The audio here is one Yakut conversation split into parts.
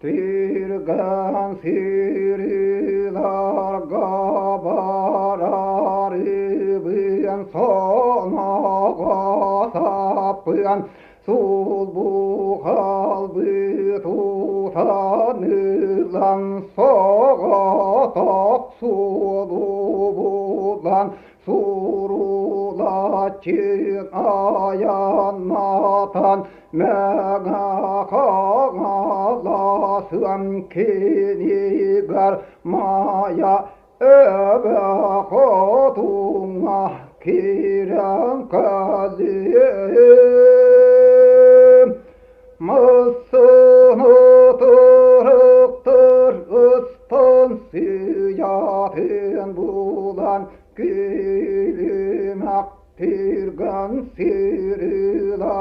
Түргэн сырыыларга барарыбын соноҕо саппыан сулбу халбы тутан ылан соҕотох суолу булан Сурулаччы айаннатан Мэҥэ Хаҥаласым кинигэр Майа эбэ хотуҥҥа киирэн кэллим. Мыссыны тырыктыр ыстан сыйатын булан Күлүмэх түргэн сырыыла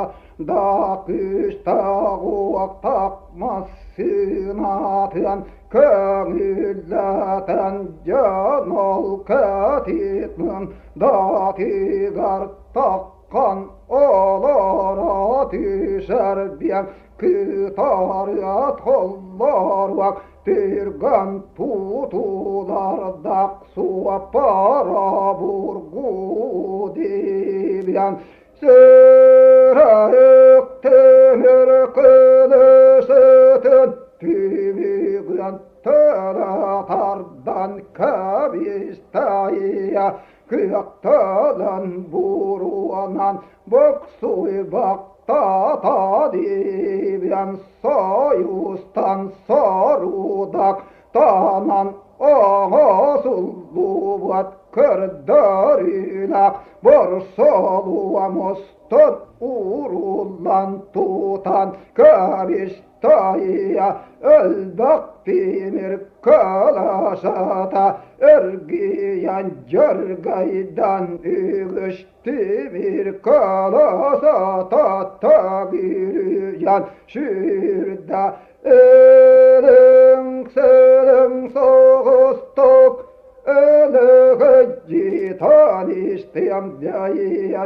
да күүстээх уохтаах массыынатын көҥүллэтэн дьон ол кэтитин датыгар таххан олоро түһэр диэн кытарыат холлоруох Түргэн тутуулардаах суоппара бургу диэн сүрэх тимир кылысытын түмүгүн төлө тардан кэбистэйэ күөхтөлөн буруонан буксуйбахтата диэн Союзтан сорудах таанан оҥосуллубат көрдөрүүлээх борсолуомустун ууруллан тутан кэбистайа өлбөх тимир кыласата эргийэн дьөргөйдөн үгүс тимир кыласата төгүрүйэн сүүрдэ өлүҥ-сөлүҥ соҕустук өлөгөйдьитан истиэм дьайа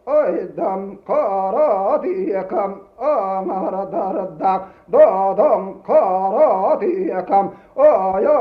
айдам хара тиекам аҥардардах додоҥ хара тиекам айа.